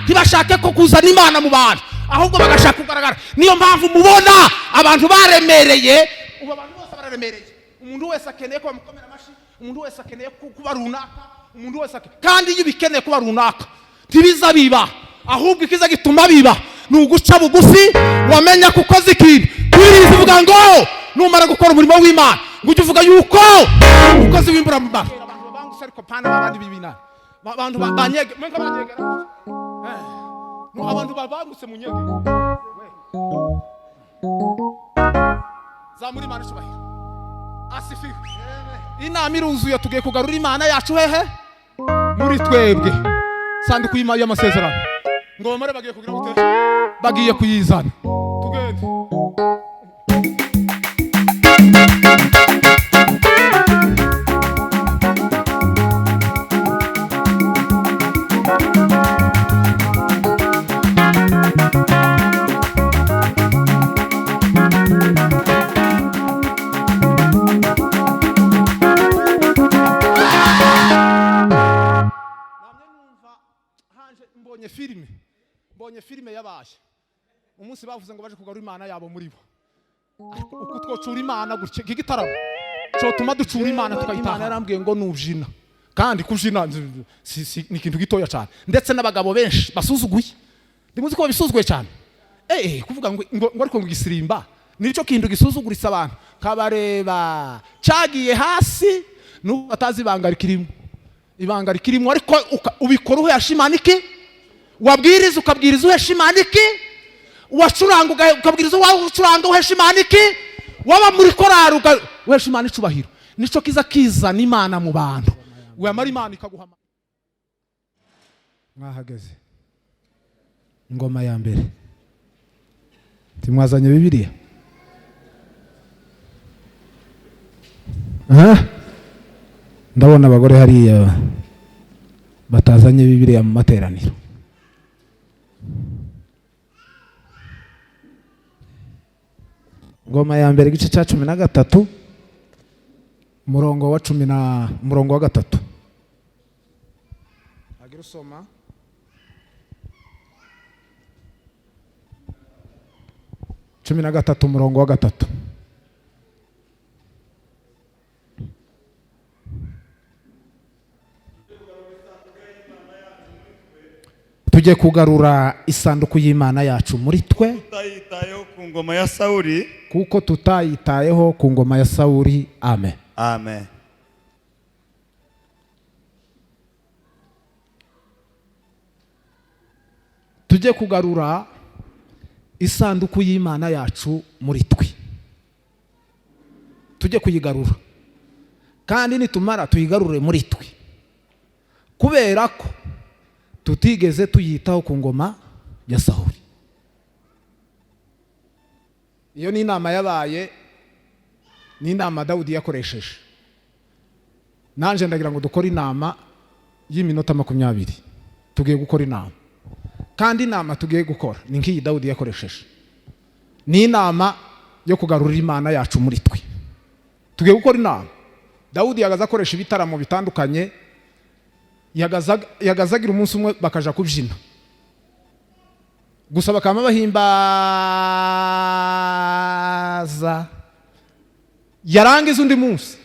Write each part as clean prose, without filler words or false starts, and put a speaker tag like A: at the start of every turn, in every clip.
A: Ntibashake ko kuzana Imana mu bantu, ahubwo bagashaka kugaragara. Niyo mpamvu mubona abantu baremereye. Ubu abantu bose bararemereye. Umuntu wese akeneye ko bamukomera amashyi, umuntu wese akeneye kuba runaka, umuntu wese kandi iyo ubikeneye kuba runaka ntibiza biba. Ahubwo ikiza gituma biba ni uguca bugufi, wamenya ko ukoze ikintu. Bibiliya ivuga ngo numara gukora umurimo w'Imana, ngo ujye uvuga yuko umukozi w'imburamumaro. Abantu babangutse, ariko pana babandi b'ibinani, abantu banyege mwe nk'abanyegera. No abantu babangutse mu nyege. Zamura Imana icubahiro. Asifiwe. Inama iruzuye, tugiye kugarura Imana yacu hehe? Muri twebwe. Sanduku y'amasezerano, ngo bamare bagiye kugira gute? Bagiye kuyizana. Tugende. Namye numva hanje, mbonye filime yabaye umunsi bavuze ngo baje kugarura Imana yabo muri bo. Ariko uko twocura Imana gutya, iki gitaramo cotuma ducura Imana tukayitaha. Imana yarambwiye ngo nubyina, kandi kubyina ni ikintu gitoya cyane, ndetse n'abagabo benshi basuzuguye. Ndimuzi ko babisuzuguye cyane. Kuvuga ngo ariko ngo igisirimba nicyo kintu gisuzuguritse abantu, kabareba cagiye hasi nuko batazi ibanga rikirimo, ibanga rikirimo. Ariko ubikora uhesha Imana iki? Wabwiriza ukabwiriza uhesha Imana iki? Wacuranga ukabwiriza uwawe ucuranga uhesha Imana iki? Waba muri korari uhesha Imana icubahiro. Nico kiza kizana Imana mu bantu. Wamara Imana ikaguha. Mwahageze. Ingoma ya mbere, ntimwazanye Bibiliya? Aha? Ndabona abagore hariya batazanye Bibiliya mu materaniro. Ngoma ya mbere, igice cya 13, umurongo wa cumi na umurongo wa 3. Agira usoma. 13, umurongo wa 3. Tujye kugarura isanduku y'Imana yacu muri twe,
B: tutayitayeho ku ngoma ya Sawuli.
A: Kuko tutayitayeho ku ngoma ya Sawuli. Amen.
B: Amen.
A: Tujye kugarura isanduku y'Imana yacu muri twe, tujye kuyigarura, kandi nitumara tuyigarure muri twe, kubera ko tutigeze tuyitaho ku ngoma ya Sawuli. Iyo ni inama yabaye, ni inama Dawudi yakoresheje. Nanjye ndagira ngo dukore inama y'iminota 20. Tugiye gukora inama, kandi inama tugiye gukora ni nk'iyi Dawudi yakoresheje, ni inama yo kugarurira Imana yacu muri twe. Tugiye gukora inama. Dawudi yagaze akoresha ibitaramo bitandukanye, yagazagira umunsi umwe bakaja kubyina gusa, bakaba bahimbaza. Yarangiza undi munsi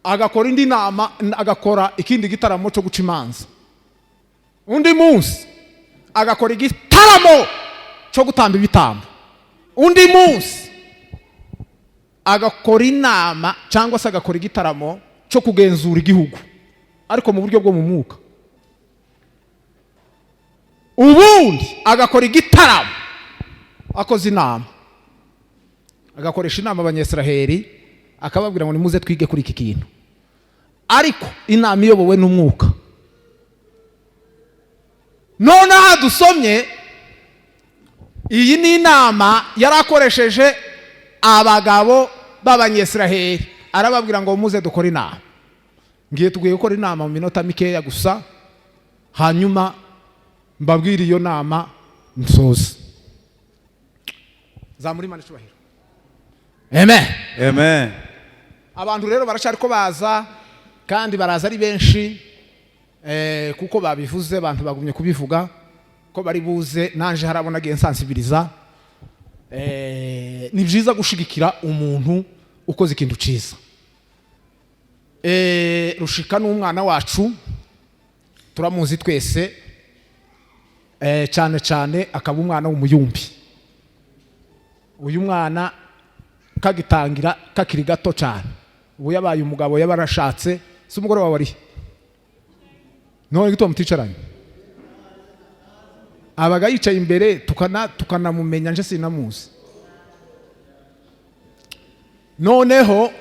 A: agakora indi nama, agakora ikindi gitaramo cyo guca imanza. Undi munsi agakora igitaramo cyo gutamba ibitambo. Undi munsi agakora inama cyangwa se agakora igitaramo cyo kugenzura igihugu, ariko mu buryo bwo mu mwuka. Ubundi agakora igitaramo akoze inama, agakoresha inama Abanyesiraheli, akababwira ngo nimuze twige kuri iki kintu, ariko inama iyobowe n'umwuka. Noneho dusomye, iyi ni inama yari akoresheje abagabo b'Abanyesiraheli, arababwira ngo muze dukore inama. Ngiye, tugiye gukora inama mu minota mikeya gusa, hanyuma mbabwire iyo nama nsoze. Zamura Imana icubahiro. Amen.
B: Amen.
A: Abantu rero baracyari ko baza, kandi baraza ari benshi, kuko babivuze, abantu bagumye kubivuga. Ko bari buze naje harabona agiye nsansibiriza. Ni byiza gushigikira umuntu ukoze ikintu cyiza. Rushika n'umwana wacu, turamuzi twese, cyane cyane akaba umwana w'umuyumbi. Uyu mwana kagitangira kakiri gato cyane, ubu yabaye umugabo, yabarashatse. Si umugore wawe ari none gito muticaranye, abaga yicaye imbere tukanamumenya, nje sinamuzi. Noneho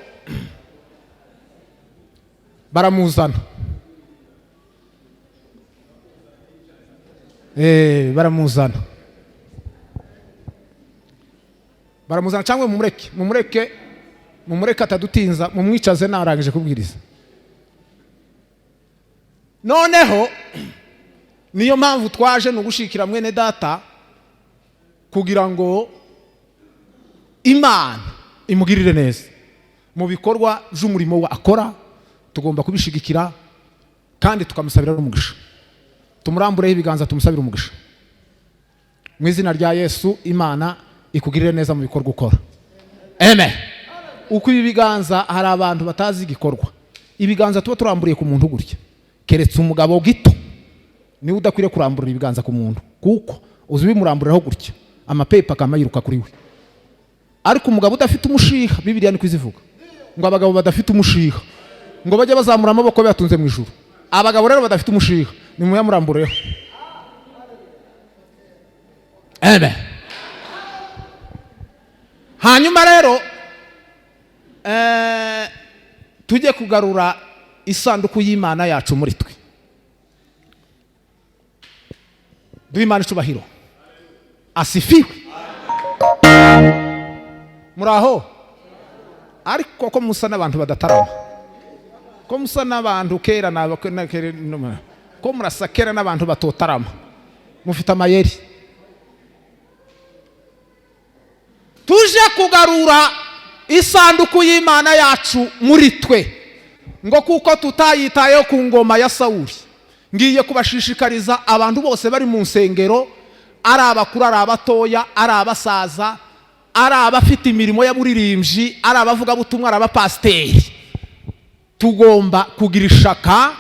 A: baramuzana, baramuzana cyangwa mumureke, mumureke, mumureke atadutinza, mumwicaze narangije kubwiriza. Noneho niyo mpamvu twaje, ni ugushikira mwene data kugira ngo Imana imugirire neza mu bikorwa by'umurimo we akora. Tugomba kubishigikira kandi tukamusabira n'umugisha. Tumurambureho ibiganza, tumusabire umugisha mu izina rya Yesu. Imana ikugirire neza mu bikorwa ukora. Amen. Uko ibi biganza, hari abantu batazi igikorwa ibiganza tuba turamburiye ku muntu gutya, keretse umugabo gito niwe udakwiriye kuramburira ibiganza ku muntu, kuko uzi bimuramburiraho gutya amapepa akama yiruka kuri we. Ariko umugabo udafite umushiha, Bibiliya niko izivuga ngo abagabo badafite umushiha ngo bajye bazamura amaboko bayatunze mu ijuru. Abagabo rero badafite umushiha nimuyamurambureho. Amen. Hanyuma rero tujye kugarura isanduku y'Imana yacu muri twe. Duhe Imana icubahiro. Asifiwe. Muraho? Ariko ko musa n'abantu badatarama, ko musa n'abantu kera, ko murasa kera n'abantu batotarama, mufite amayeri. Tuje kugarura isanduku y'Imana yacu muri twe, ngo kuko tutayitayeho ku ngoma ya Sawuli. Ngiye kubashishikariza abantu bose bari mu nsengero, ari abakuru, ari abatoya, ari abasaza, ari abafite imirimo y'aburirimbyi, ari abavugabutumwa, ari abapasiteri, tugomba kugira ishaka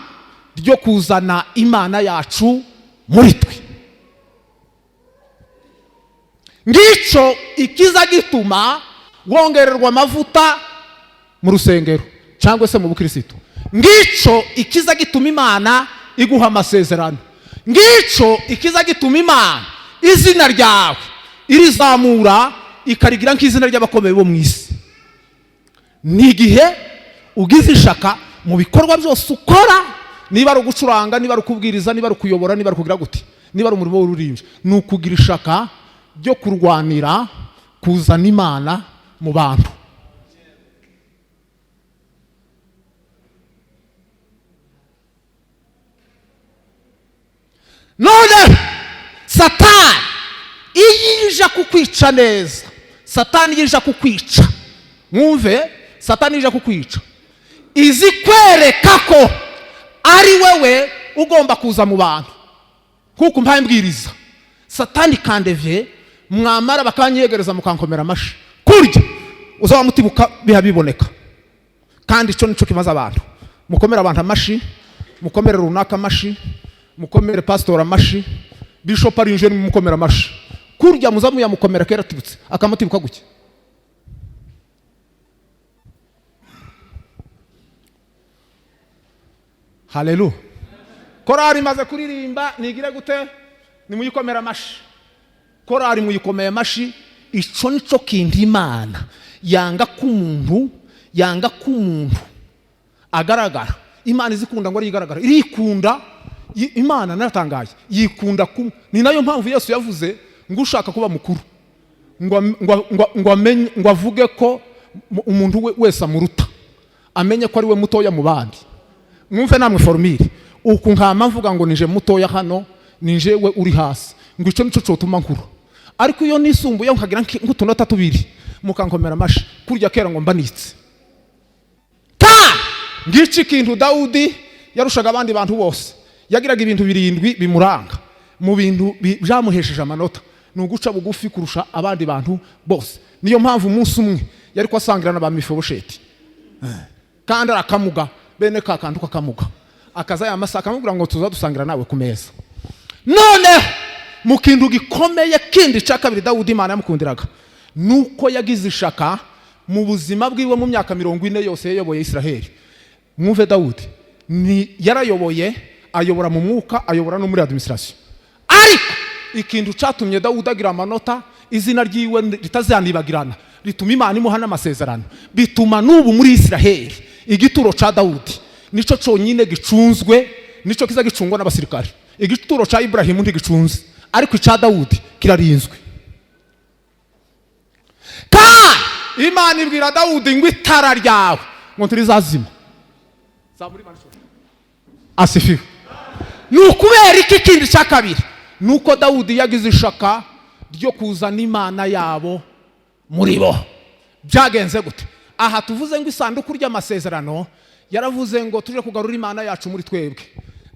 A: ryo kuzana Imana yacu muri twe. Ngicyo ikiza gituma wongererwa amavuta mu rusengero cyangwa se mu bukirisitu. Ngicyo ikiza gituma Imana iguha amasezerano. Ngicyo ikiza gituma Imana izina ryawe irizamura ikarigira nk'izina ry'abakomeye bo mu isi. Ni igihe ugize ishaka mu bikorwa byose ukora, niba ari ugucuranga, niba ari ukubwiriza, niba ari ukuyobora, niba ari ukugira gute, niba ari umurimo w'ururimbyi, ni ukugira ishaka ryo kurwanira kuzana Imana mu bantu. None Satani iyo ije kukwica neza, Satani iyo ije kukwica, mwumve, Satani iyo ije kukwica izi kwereka ko ari wewe ugomba kuza mu bantu. Kuko mpaye mbwiriza Satani kandevye, mwamara bakanyegereza mukankomera amashi, kurya uzaba mutibuka biha biboneka. Kandi ico nico kimaze abantu. Mukomere abantu amashi, mukomere runaka amashi, mukomere pastor amashi, bishop ari injeni mukomera amashi. Kurya muzamu yamukomera kera tibutse akamutibuka guke. Haleluya. Korari imaze kuririmba nigire gute? Nimuyikomera amashi. Korari muyikomeye amashi. Ico nico kintu Imana yanga ku muntu, yanga ku muntu agaragara. Imana izikunda ngo arigaragara, irikunda. Imana naratangaye, yikunda ku. Ni nayo mpamvu Yesu yavuze ngo ushaka kuba mukuru ngo amenye, ngo avuge ko umuntu wese amuruta, amenye ko ari we mutoya mu bandi. Mwumve namwe formule uku nkama mvuga ngo nije mutoya hano, nije we uri hasi, ngo ico nico cotuma nkuru. Ariko iyo nisumbuye nkagira nk'utunota tubiri mukankomera amashi, kurya kera ngo mbanitse. Ngici ikintu Dawudi yarushaga abandi bantu bose, yagiraga ibintu 7 bimuranga. Mu bintu byamuhesheje amanota ni uguca bugufi kurusha abandi bantu bose. Niyo mpamvu umunsi umwe yari kwasangira na ba Mefibosheti, kandi arakamuga, bene ka kantu kakamuga, akaza ya masaha akamubwira ngo tuza dusangira nawe ku meza. Noneho mu kintu gikomeye kindi cya kabiri Dawudi Imana yamukundiraga, nuko yagize ishaka mu buzima bwiwe. Mu myaka 40 yose yayoboye Israheli, mwumve, Dawudi ni yarayoboye, ayobora mu mwuka, ayobora no muri administration. Ariko ikintu cyatumye Dawudi agira amanota, izina ryiwe ritazanibagirana, rituma Imana imuha n'amasezerano, bituma n'ubu muri Israheli igituro cya Dawudi nicyo cyonyine gicunzwe, nicyo kiza gicungwa n'abasirikare. Igituro cya Iburahimu ntigicunze, ariko icya Dawudi kirarinzwe. Kandi Imana ibwira Dawudi ngo itara ryawe ngo ntirizazima. Zamura Imana ishobora. Asifiwe. Ni ukubera iki? Kindi cya kabiri ni uko Dawudi yagize ishaka ryo kuzana Imana yabo muri bo. Byagenze gute? Aha tuvuze ngo isanduku ry'amasezerano, yaravuze ngo tuje kugarura Imana yacu muri twebwe.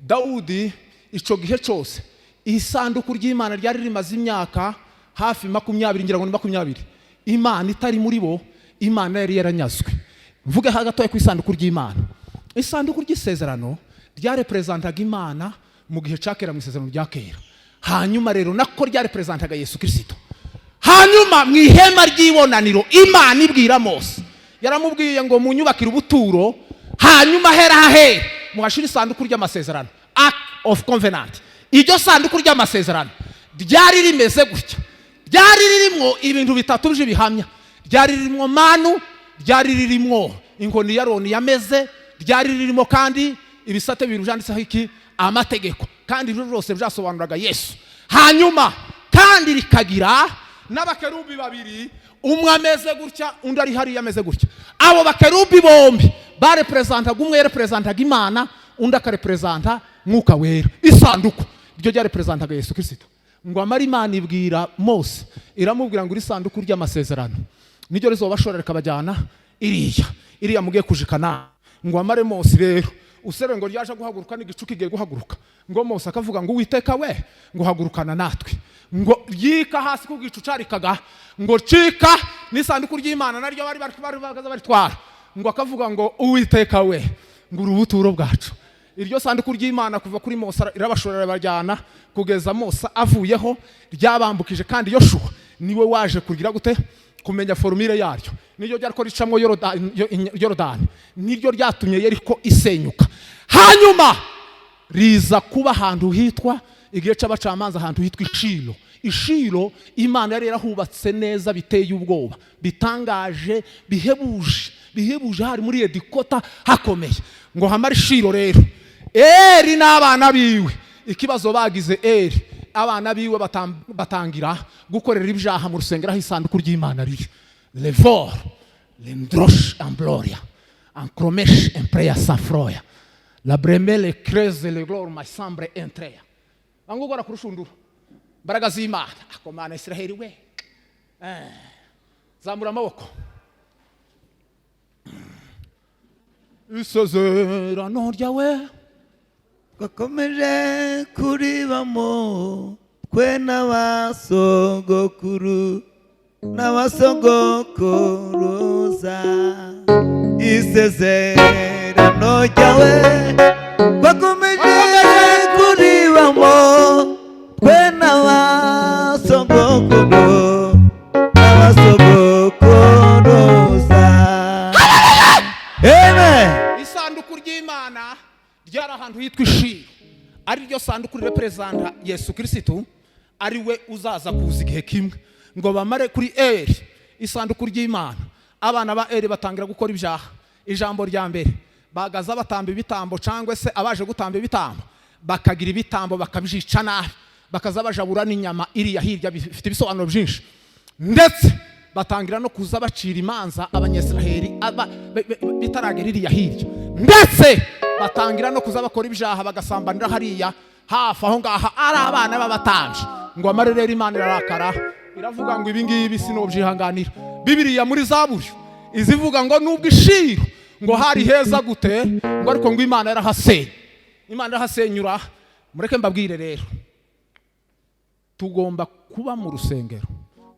A: Dawudi icyo gihe cyose isanduku ry'Imana ryari rimaze imyaka hafi 20, ngira ngo ni 20, Imana itari muri bo. Imana yari yaranyazwe. Mvuge gatoya ku isanduku ry'Imana. Isanduku ry'isezerano ryareperezantaga Imana mu gihe cya kera, mu isezerano rya kera. Hanyuma rero nako ryareperezantaga Yesu Kirisito. Hanyuma mu ihema ry'ibonaniro, Imana ibwira Mose, yaramubwiye ngo munyubakire ubuturo, hanyuma hera hahera muhashire isanduku ry'amasezerano, Ark of Covenant. Iryo sanduku ry'amasezerano ryari rimeze gutya. Ryari ririmo ibintu bitatu by'ibihamya: ryari ririmo manu, ryari ririmo inkoni ya Aroni yameze, ryari ririmo kandi ibisate bibiri byanditseho iki? Amategeko. Kandi ibyo byose byasobanuraga Yesu. Hanyuma kandi rikagira n'abakerubi babiri, umwe ameze gutya, undi ari hariya ameze gutya. Abo bakerubi bombi bareperezantaga, umwe yareperezantaga Imana, undi akareperezanta Mwuka Wera. Isanduku ryo ryareperezantaga Yesu Kirisito. Ngo amara, Imana ibwira Mose, iramubwira ngo iri sanduku ry'amasezerano niryo rizobashorera rikabajyana iriya mugiye kujikana. Ngo amare, Mose rero usere ngo ryaje guhaguruka n'igicu kigiye guhaguruka, ngo Mose akavuga ngo "Uwiteka we," ngo "hagurukana natwe." Ngo ryika hasi ku gicu carikaga, ngo cika n'isanduku ry'Imana naryo bari bagaza baritwara. Ngo akavuga ngo "Uwiteka we," ngo "uri ubuturo bwacu." Iryo sanduku ry'Imana kuva kuri Mose irabashorera bajyana kugeza Mose avuyeho, ryabambukije. Kandi Yoshuwa niwe waje kugira gute? Kumenya formule yaryo. Niryo ryariko ricamwo Yorodani, niryo ryatumye Yeriko isenyuka. Hanyuma riza kuba ahantu hitwa, igihe c'abacamanza, ahantu hitwa Ishilo. Ishilo Imana yari yarahubatse neza biteye ubwoba, bitangaje, bihebuje, bihebuje. Hari muri headquarter hakomeye. Ngo hamare Ishilo rero, Eri n'abana biwe, ikibazo bagize, Eri abana biwe batangira gukorera ibyaha mu rusengero aho isanduku ry'Imana riri. Levor lendrosh ambloria ancromesh empreya safroya la bremele creze le glor masambre entreya bangugora kurushundura. Imbaraga z'Imana ako Mana Israheli we. Zamura amaboko. Isezerano ryawe
B: Twakomeje kuribamo, twe n'abasogokuru n'abasogokuruza. Isezerano ryawe twakomeje kuribamo, twe n'abasogokuru n'abasogokuruza. Amen.
A: Isanduku ry'Imana ryari ahantu hitwa Ishiro, ari ryo sanduku rireperezanta Yesu Kirisitu, ari we uzaza kuza igihe kimwe. Ngo bamare kuri Eri, isanduku ry'Imana, abana ba Eri batangira gukora ibyaha. Ijambo rya mbere, bagaza batamba ibitambo, cyangwa se abaje gutamba ibitambo bakagira ibitambo bakabyica nabi, bakaza bajabura n'inyama iriya hirya. Bifite ibisobanuro byinshi. Ndetse batangira no kuza bacira imanza Abanyesiraheli bitaragera iriya hirya. Ndetse batangira no kuza bakora ibyaha, bagasambanira hariya hafi aho ngaha, ari abana b'abatambyi. Ngo amare rero, Imana irarakara, iravuga ngo ibi ngibi sinobyihanganira. Bibiriya muri Zaburi izivuga ngo nubwo Ishiro ngo hari heza gute, ngo ariko ngo Imana yarahasenye, Imana irahasenyura. Mureke mbabwire rero. Tugomba kuba mu rusengero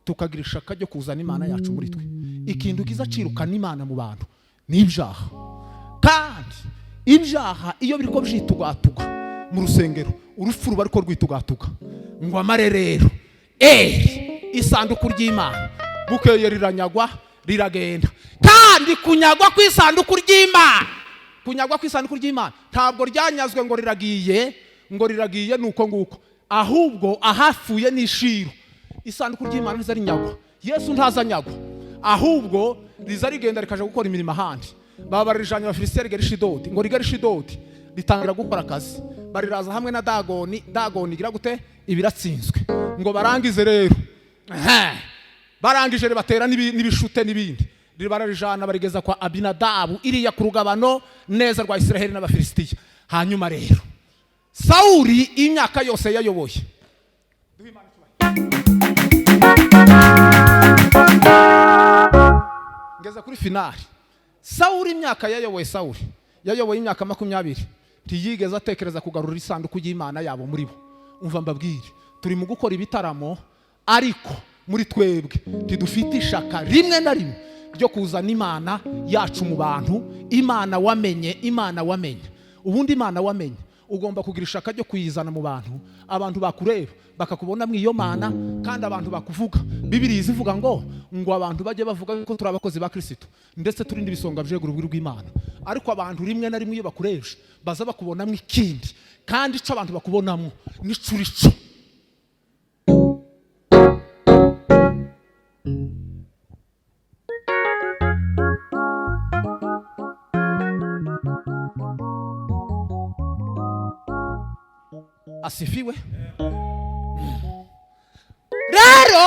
A: tukagira ishaka ryo kuzana Imana yacu muri twe. Ikintu kiza cirukana Imana mu bantu ni ibyaha, kandi ibyaha iyo biriko byitugatuga mu rusengero, urupfu ruba ariko rwitugatuga. Ngo amare rero isanduku ry'Imana bukeye riranyagwa, riragenda. Kandi kunyagwa kw'isanduku ry'Imana, kunyagwa kw'isanduku ry'Imana ntabwo ryanyazwe ngo riragiye, ngo riragiye nuko nguko, ahubwo ahafuye n'ishiro. Isanduku ry'Imana ntiza rinyagwa, Yesu ntazanyagwa, ahubwo riza rigenda rikaja gukora imirimo ahandi. Baba bararijanye Abafilisitiya rigera Ishidodi, ngo rigera Ishidodi ritangira gukora akazi, bariraza hamwe na Dagoni. Dagoni igira gute? Ibiratsinzwe. Ngo barangize rero, barangije batera n'ibishute n'ibindi, bararijana barigeza kwa Abinadabu iriya ku rugabano neza rwa Israheli n'Abafilisitiya. Hanyuma rero Sawuli imyaka yose yayoboye, ngeza kuri finali. Sawuli imyaka yayoboye, Sawuli yayoboye imyaka 20, ntiyigeze atekereza kugarura isanduku y'Imana yabo muri bo. Umva mbabwire, turi mu gukora ibitaramo, ariko muri twebwe ntidufite ishaka rimwe na rimwe ryo kuzana Imana yacu mu bantu. Imana wamenye, Imana wamenye, ubundi Imana wamenye ugomba kugira ishaka ryo kuyizana mu bantu, abantu bakureba bakakubona mu iyo Mana, kandi abantu bakuvuga. Bibiliya izivuga ngo abantu bajye bavuga ko turi abakozi ba Kristo, ndetse turindi bisonga byegura ubwiru bw'Imana. Ariko abantu rimwe na rimwe iyo bakurebye baza bakubonamo ikindi, kandi ico abantu bakubonamo nico urico. Asifiwe. Rero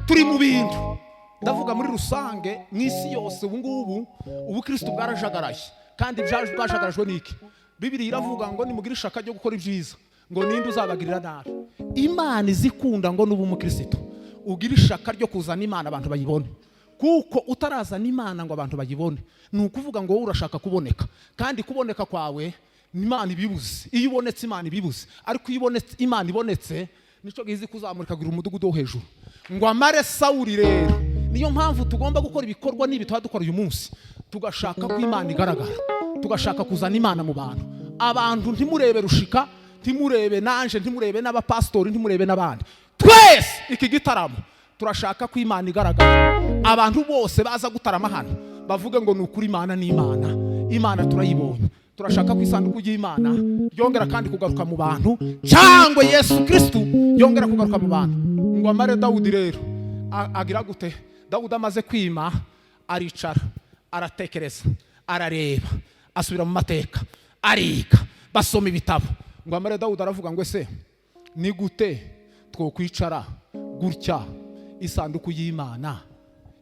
A: turi mu bintu, ndavuga muri rusange mu isi yose ubu ngubu ubukristo bwarajagaraye. Kandi bwajagarajwe n'iki? Bibiliya iravuga ngo nimugire ishaka ryo gukora ibyiza, ngo ninde uzabagirira nabi? Imana izikunda ngo nuba umukristo ugira ishaka ryo kuzana Imana abantu bayibone, kuko utarazana Imana ngo abantu bayibone ni ukuvuga ngo wowe urashaka kuboneka, kandi kuboneka kwawe Imana ibibuze. Iyo ubonetse Imana ibibuze, ariko iyo ubonetse Imana ibonetse nico gihe kuzamurika kugira umudugudu wo hejuru. Ngo amare Sawuli rero, niyo mpamvu tugomba gukora ibikorwa n'ibi tuba dukora uyu munsi, tugashaka ko Imana igaragara, tugashaka kuzana Imana mu bantu. Abantu ntimurebe Rushika, ntimurebe nanje, ntimurebe n'abapastori, ntimurebe n'abandi, twese iki gitaramo turashaka ko Imana igaragara. Abantu bose baza gutarama hano bavuge ngo ni ukuri Imana ni Imana, Imana turayibonye. Turashaka ko isanduku y'Imana yongera kandi kugaruka mu bantu, cyangwa Yesu Kristo yongera kugaruka mu bantu. Ngo amare Dawudi rero agira gute? Dawudi amaze kwima aricara, aratekereza, arareba, asubira mu mateka, ariga, basoma ibitabo. Ngo amare Dawudi aravuga ngo ese ni gute twokwicara gutya isanduku y'Imana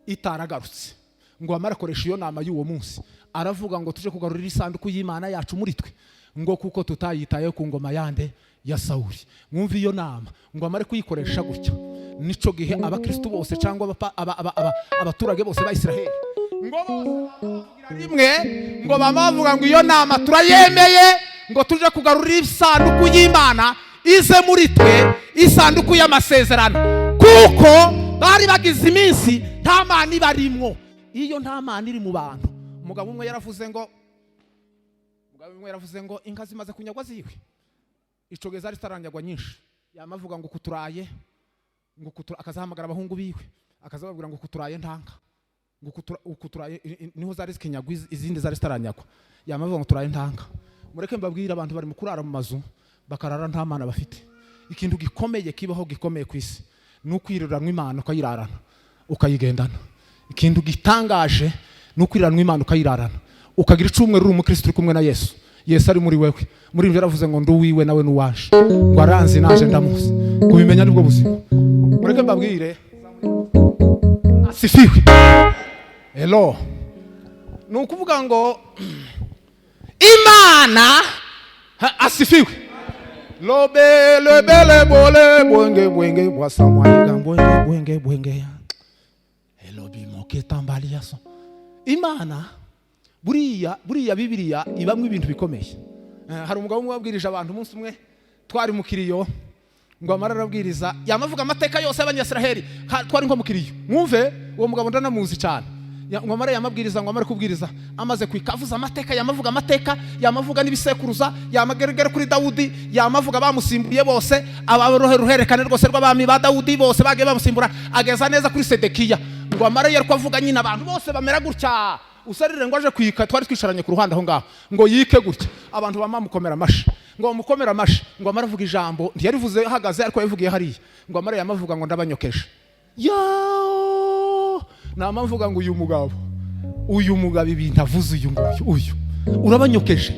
A: itaragarutse? Ngo amare akoresha iyo nama y'uwo munsi, aravuga ngo tuje kugarurira isanduku y'Imana yacu muri twe, ngo kuko tutayitaye ku ngoma yande ya Sawuli. Mwumve iyo nama, ngo amare kuyikoresha gutya, nico gihe abakristo bose cyangwa abaturage bose ba Israheli ngo bose rimwe ngo bamavuga ngo iyo nama turayemeye, ngo tuje kugarurira isanduku y'Imana ize muri twe, isanduku y'amasezerano, kuko bari bagize iminsi nta Mana ibarimwo. Iyo nta Mana iri mu bantu, umugabo umwe yaravuze ngo inka zimaze kunyagwa ziwe, ico gihe zari zitaranyagwa nyinshi, yamavuga ngo kuturaye, ngo akazahamagara abahungu biwe akazababwira ngo kuturaye ntanka, ngo kuturaye niho zari zikinyagwa, izindi zari zitaranyagwa, yamavuga ngo turaye ntanka. Mureke mbabwire, abantu bari mu kurara mu mazu bakarara nta Mana bafite. Ikintu gikomeye kibaho gikomeye ku isi ni ukwiriranwa Imana ukayirarana ukayigendana. Ikintu gitangaje ni ukwiriranwa Imana ukayirarana, ukagira icumweru uri umukristo uri kumwe na Yesu, Yesu ari muri wewe. Muri ibyo yaravuze ngo nduwiwe nawe nuwaje, ngo aranzi naje ndamuzi. Kubimenya nibwo buzima. Mureke mbabwire, asifiwe. Hello, ni ukuvuga ngo Imana asifiwe. Lobe lebele bole bwenge bwenge bwasamwayiga bwenge bwenge bwenge elobimoketambali yaso. Imana buriya Bibiliya ibamwe ibintu bikomeye. Hari umugabo umwe wabwirije abantu umunsi umwe, twari mu kiriyo, Ngo amara arabwiriza, yamavuga amateka yose y'Abanyasiraheli. Twari nko mukiriyo, mwumve uwo mugabo ndanamuzi cyane. Ngo amara yamabwiriza, ngo amare kubwiriza, amaze kwika avuze amateka, yamavuga amateka, yamavuga n'ibisekuruza, yamageragere kuri Dawudi, yamavuga bamusimbuye bose, abarohe ruhererekane rwose rw'abami ba Dawudi bose bagiye bamusimbura, ageza neza kuri Sedekiya. Ngo amara yariko avuga nyine abantu bose bamera gutya, usarire ngo aje kwika, twari twicaranye ku ruhande aho ngaho, ngo yike gutya, abantu bamamukomera amashi, ngo bamukomera amashi. Ngo amara avuga ijambo, ntiyarivuze ahagaze ariko yabivugiye hariya. Ngo amara yamavuga ngo ndabanyokeje. Yo, namavuga ngo uyu mugabo, uyu mugabo ibintu avuze, uyu nguyu, uyu urabanyokeje.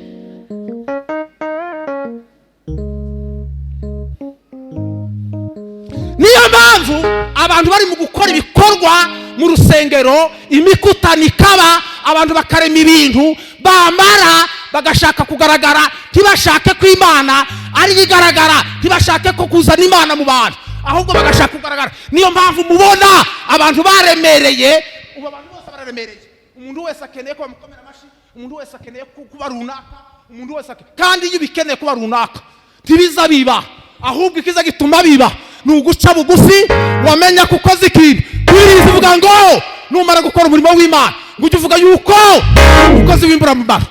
A: Niyo mpamvu abantu bari mu gukora ibikorwa mu rusengero, imikutano ikaba, abantu bakarema ibintu, bamara bagashaka kugaragara, ntibashake ko Imana ari igaragara, ntibashake ko kuzana Imana mu bantu, ahubwo bagashaka kugaragara. Niyo mpamvu mubona abantu baremereye, ubu abantu bose bararemereye. Umuntu wese akeneye ko bamukomera amashyi, umuntu wese akeneye kuba runaka, umuntu wese akeneye. Kandi iyo ubikeneye kuba runaka ntibiza biba, ahubwo ikiza gituma biba ni uguca bugufi, wamenya ko ukoze ikintu. Twiriza uvuga ngo numara gukora umurimo w'Imana ngo ujye uvuga yuko umukozi w'imburamumaro.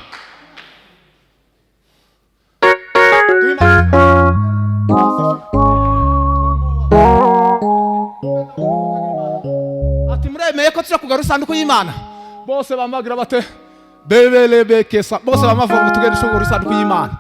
A: Ati muremeye ko tuja kugarura isanduku y'Imana? Bose bamagira bate bebelebekesa, bose bamavuga ngo tugende kugarura isanduku y'Imana.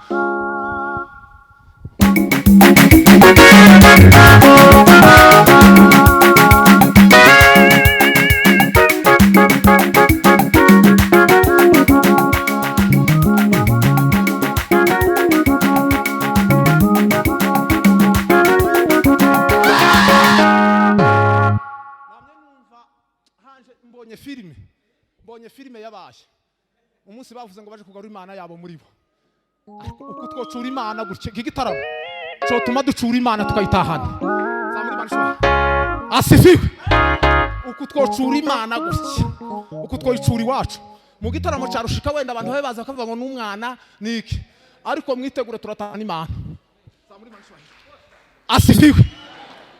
A: Mbonye filime, mbonye filime yabaye umunsi bavuze ngo baje kugarura Imana yabo muri bo. Ariko uko twocura Imana gutya, iki gitaramo cyotuma ducura Imana tukayitahana. Asifiwe. Uko twocura Imana gutya, uko twoyicura iwacu mu gitaramo cya Rushika, wenda abantu babe baza bakavuga ngo n'umwana niki, ariko mwitegure turatahana Imana. Asifiwe.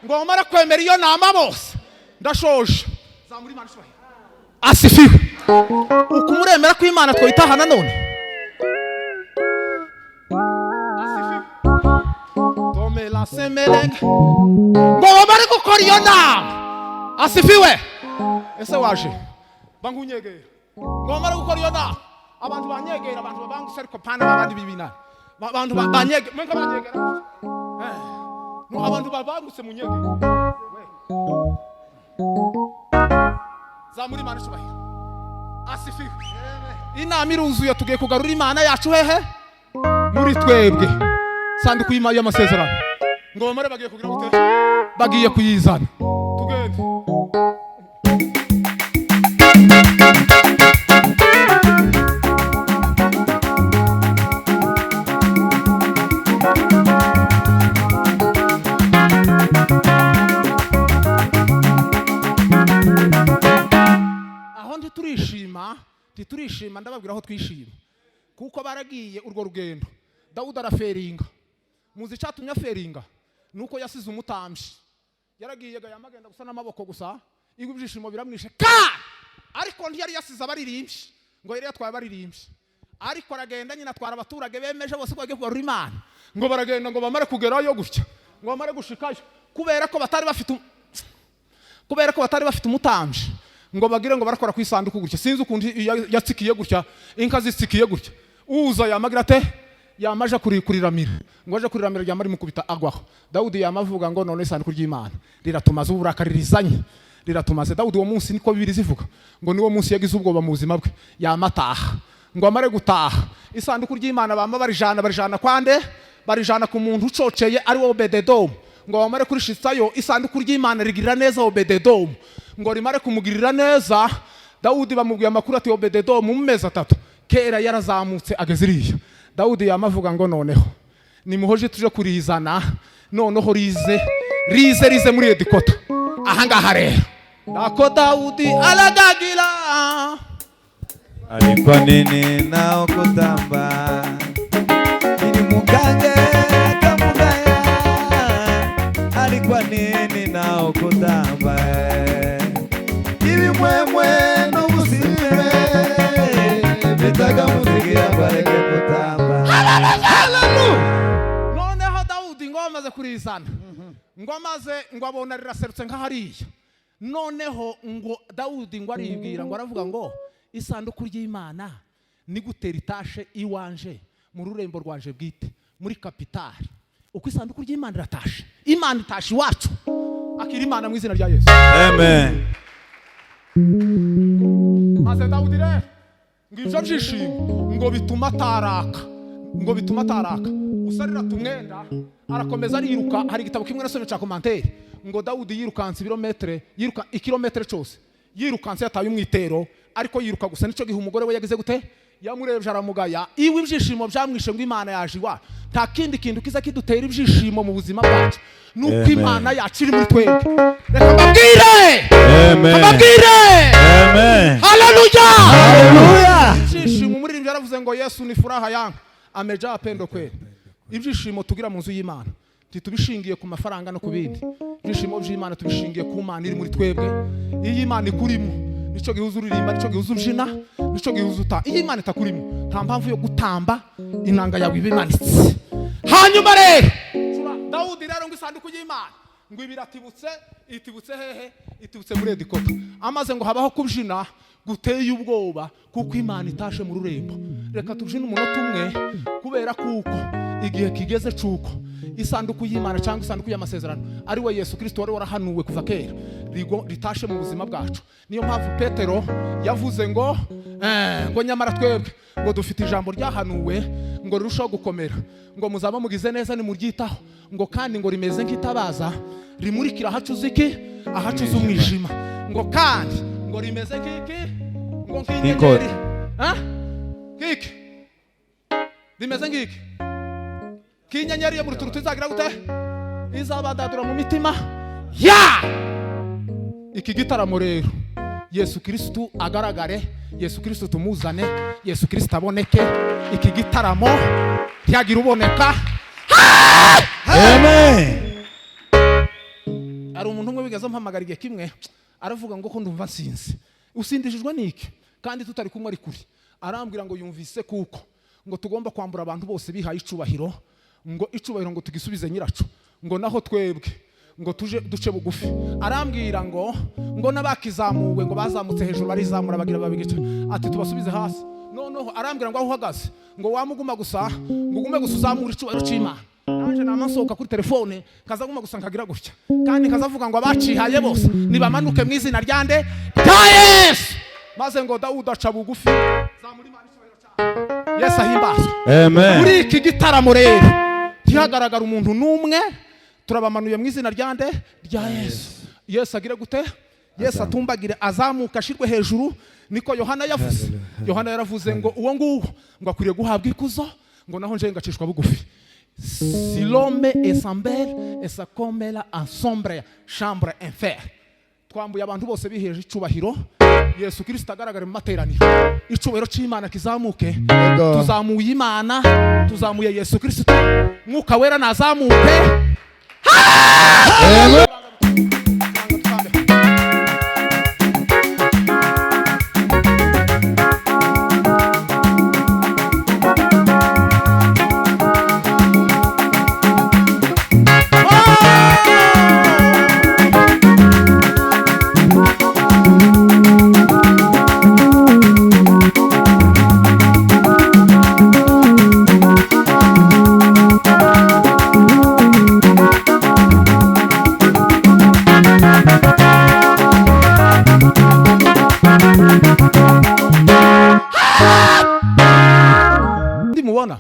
A: Ngo bamara kwemera iyo nama bose, ndashoje. Asifiwe. Uko muremera ko Imana twoyitahana none? Asifiwe. Tomela semelenge. Ngo bamare gukora iyo nama. Asifiwe. Ese waje bangunyegera. Ngo bamare gukora iyo nama, abantu banyegera, abantu babanguse, ariko pana babandi bibinana, abantu banyegera, mwenga banyegera. No, abantu babanguse munyegera. Zamuri Imana ishubahiro. Asifiwe. Inama iruzuye, tugiye kugarura Imana yacu hehe? Muri twebwe. Sanduku y'amasezerano. Ngo bamare bagiye kugira gute? Bagiye kuyizana. Tugende. Aho ntiturishima, ntiturishima, ndababwira aho twishima. Kuko baragiye urwo rugendo, Dawudi araferinga. Muzi icyatumye aferinga? Nuko yasize umutambyi. Yaragiye yamagenda gusa n'amaboko gusa, igwa ibyishimo biramwishe ka! Ariko ntiyari yasize abaririmbyi, ngo yari yatwaye abaririmbyi. Ariko aragenda nyine atwara abaturage bemeje bose ko bagiye kugarura Imana. Ngo baragenda, ngo bamare kugerayo gutya, ngo bamare gushikayo, kubera ko batari bafite kubera ko batari bafite umutambyi, ngo bagire ngo barakora ku isanduku gutya. Sinzi ukuntu yatsikiye gutya, inka zitsikiye gutya. Uza yamagira ate? Yamaje kuriramira. Ngo aje kuriramira ryamara rimukubita agwaho. Dawudi yamavuga ngo none isanduku ry'Imana riratumaze uburakari rizanye, riratumaze. Dawudi uwo munsi niko Bibiliya ivuga ngo niwo munsi yagize ubwoba mu buzima bwe, yamataha. Ngo amare gutaha, isanduku ry'Imana bama barijana, barijana kwande? Barijana ku muntu ucoceye ari wo Obededomu. Ngo bamare kurishitsayo, isanduku ry'Imana rigirira neza Obededomu. Ngo rimare kumugirira neza, Dawudi bamubwiye amakuru ati Obededomu mu mezi 3 kera yarazamutse ageze iriya. Dawudi yamavuga ngo noneho nimuhoje tuje kurizana, noneho rize rize rize muri edikota. Aha ngaha rero nako Dawudi aragagira.
B: Alikuwa nini nao kutamba ili mukange kamugaya Kwani kwa nini nao kutamba ibimwemwe n'ubusime bitaga muzigira bareke kutamba.
A: Haleluya! Noneho Dawudi ngo amaze kurizana, ngo amaze ngo abona riraserutse nk'ahariya. Noneho ngo Dawudi ngo aribwira, ngo aravuga ngo isanduku ry'Imana ni gutera itashe iwanje mu rurembo rwanje bwite muri kapitali, uko isanduku ry'Imana iratashe, Imana itashe iwacu. Akira Imana mu izina rya Yesu.
B: Amen.
A: Maze Dawudi rero ngo ibyo byishimo ngo bituma ataraka, ngo bituma ataraka gusa arirata umwenda, arakomeza ariruka. Hari igitabo kimwe nasomye cya commentaire, ngo Dawudi yirukanse ibirometere, yiruka ikirometere cyose yirukanse, yataye umwitero, ariko yiruka gusa. Nicyo gihe umugore we yagize gute? Yamurebye aramugaya. Iwe ibyishimo byamwishe ngo Imana yaje iwacu. Nta kindi kintu kiza kidutera ibyishimo mu buzima bwacu nuko
B: Amen.
A: Imana yacu iri muri twebwe. Reka mbabwire.
B: Amen.
A: Mbabwire.
B: Amen.
A: Haleluya!
B: Haleluya!
A: Ibyishimo, umuririmbyi yaravuze ngo Yesu ni furaha yangu, amejaa pendo kweli. Ibyishimo tugira mu nzu y'Imana ntitubishingiye ku mafaranga no ku bindi. Ibyishimo by'Imana tubishingiye ku Mana iri muri twebwe. Iyo Imana ikurimo, nicyo gihe uza uririmba, nicyo gihe uza ubyina, nicyo gihe uza uta. Iyo Imana itakurimo, nta mpamvu yo gutamba, inanga yawe iba imanitse. Hanyuma rero Dawudi rero ngo isanduku y'Imana ngo ibiratibutse, itibutse hehe? Itibutse muri edikota. Amaze ngo habaho kubyina guteye ubwoba kuko Imana itashe mu rurembo. Reka tubyine umunota umwe, kubera kuko igihe kigeze cuko isanduku y'Imana cyangwa isanduku y'amasezerano, ari we Yesu Kirisito wari warahanuwe kuva kera, ritashe mu buzima bwacu. Niyo mpamvu Petero yavuze ngo ngo nyamara twebwe ngo dufite ijambo ryahanuwe ngo rirushaho gukomera, ngo muzaba mugize neza nimuryitaho, ngo kandi ngo rimeze nk'itabaza rimurikira ahacuze iki? Ahacuze umwijima. Ngo kandi ngo rimeze nk'iki? Ngo nk'inyenyeri. Ah? Nk'iki rimeze nk'iki? Nk'inyenyeri yo mu ruturutu izagira gute? Izabadadura mu mitima ya iki gitaramo. Rero Yesu Kirisitu agaragare, Yesu Kirisitu tumuzane, Yesu Kirisitu aboneke. Iki gitaramo ntiyagira uboneka.
B: Amen.
A: Hari umuntu umwe wigeze ampamagara igihe kimwe, aravuga ngo ko ndumva nsinzi. Usindishijwe n'iki kandi tutari kumwe ari kure? Arambwira ngo yumvise kuko ngo tugomba kwambura abantu bose bihaye icubahiro, ngo icubahiro ngo tugisubize nyiraco, ngo naho twebwe ngo tuje duce bugufi. Arambwira ngo n'abakizamuwe ngo bazamutse hejuru barizamura bagira babigice, ati tubasubize hasi. Noneho arambwira ngo aho uhagaze ngo wamuguma gusa, ngo ugume gusa uzamura icubahiro c'Imana. Nanje nama nsohoka kuri telefone nkazaguma gusa nkagira gutya, kandi nkazavuga ngo abacihaye bose nibamanuke mu izina rya nde? Rya Yesu. Maze ngo Dawudi aca bugufi, zamura Imana icyubahiro cyayo. Yesu ahimbazwe.
B: Amen.
A: Muri iki gitaramo rero ntihagaragara umuntu n'umwe, turabamanuye mu izina rya nde? Rya Yesu. Yesu agire gute? Yesu atumbagire, azamuka, ashirwe hejuru. Niko Yohana yavuze. Yohana yaravuze ngo uwo nguwo ngo akwiriye guhabwa ikuzo, ngo naho nje ngacishwa bugufi. Si l'homme est sambel et sa comela en sombre chambre infer. Twambuye abantu bose biheje icubahiro. Yesu Kristo agaragara mu materaniro, icubahiro c'Imana kizamuke.
B: Yego.
A: Tuzamuye Imana, tuzamuye Yesu Kristo, Mwuka Wera nazamuke.
B: Amen.
A: Ndimubona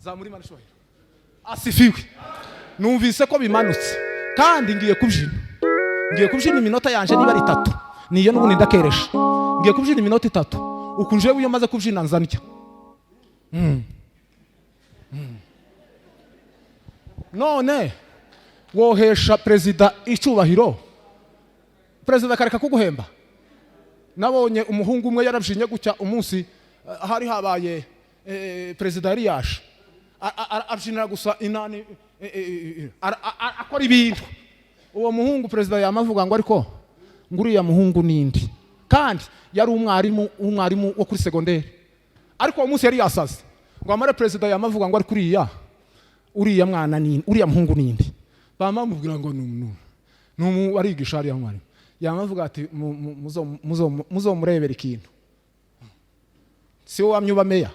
A: zamura Imana ishohera. Asifiwe. Numvise ko bimanutse kandi ngiye kubyina, ngiye kubyina iminota yanje niba ari itatu, niyo n'ubundi ndakeresha. Ngiye kubyina iminota itatu. Uku njewe iyo maze kubyina nza ndya. None wohesha perezida icubahiro, perezida akareka kuguhemba? Nabonye umuhungu umwe yarabyinnye gutya umunsi hari habaye perezida yari yaje, abyinira gusa inani, akora ibintu. Uwo muhungu perezida yamavuga ngo ariko ngo uriya muhungu nindi, kandi yari umwarimu wo kuri segonderi, ariko uwo munsi yari yasaze ngo amare. Perezida yamavuga ngo ariko uriya mwana nindi, uriya muhungu nindi. Bamamubwira ngo numu arigisha hariya mwarimu. Yamavuga ati muzomurebera ikintu, si wowe wamye uba meya.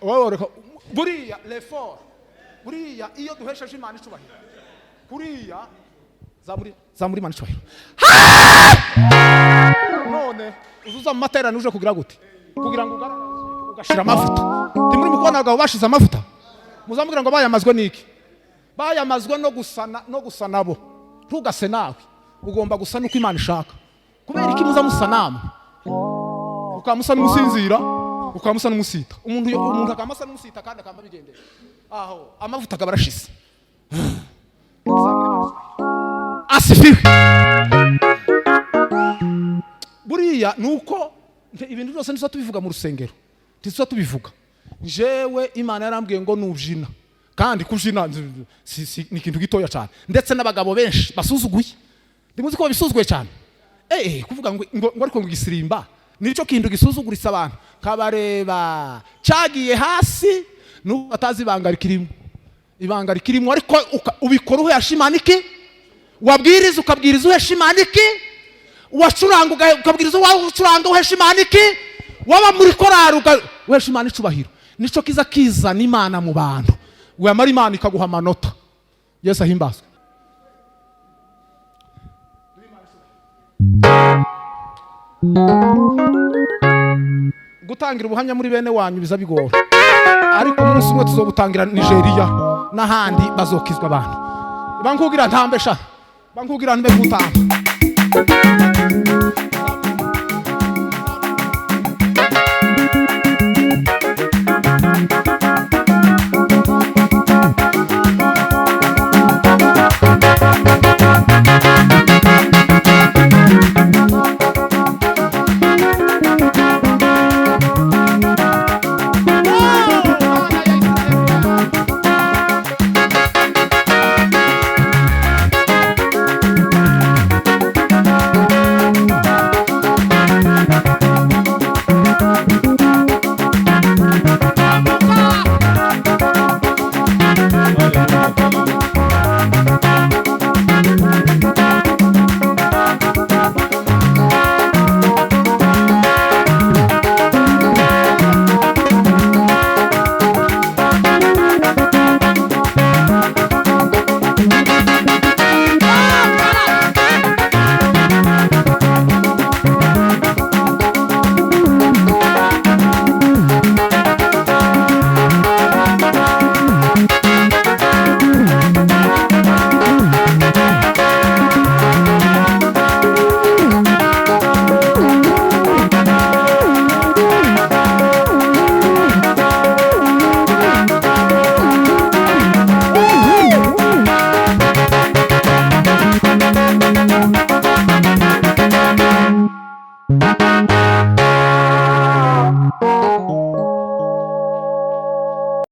A: Wowe reka buriya l'effort, buriya iyo duhesheje Imana icubahiro, kuriya zamuri Imana icubahiro. None uzuza mu materaniro uje kugira gute? Kugira ngo ugaragaze ugashira amavuta. Ntimuri mukubona abagabo bashize amavuta? Muzamubwira ngo bayamazwe n'iki? Bayamazwe no gusana, no gusa nabo. Ntugase nawe, ugomba gusa n'uko Imana ishaka. Kubera iki muza musa namwe? Ukaba musa n'umusinzira, ukaba musa n'umusita. Umuntu akaba asa n'umusita kandi akaba abigendera aho, amavuta akaba arashize. Asifiwe. Buriya nuko ibintu byose ntituba tubivuga mu rusengero, ntituba tubivuga. Jewe Imana yarambwiye ngo nubyina, kandi kubyina ni ikintu gitoya cyane, ndetse n'abagabo benshi basuzuguye. Ndimuzi ko babisuzuguye cyane. Kuvuga ngo ariko ngo igisirimba nicyo kintu gisuzuguritse abantu, kabareba cyagiye hasi nuko batazi ibanga rikirimo, ibanga rikirimo. Ariko ubikora uhesha Imana iki? Wabwiriza ukabwiriza uhesha Imana iki? Wacuranga ukabwiriza ucuranga uhesha Imana iki? Waba muri korari uhesha Imana icubahiro. Nico kiza kizana Imana mu bantu, wamara Imana ikaguha amanota. Yesu ahimbazwe. Gutangira ubuhamya muri bene wanyu biza bigora, ariko umunsi umwe tuzobutangira Nigeria n'ahandi bazokizwa abantu. Bankubwira ntambesha, bankubwira nbe gutamba.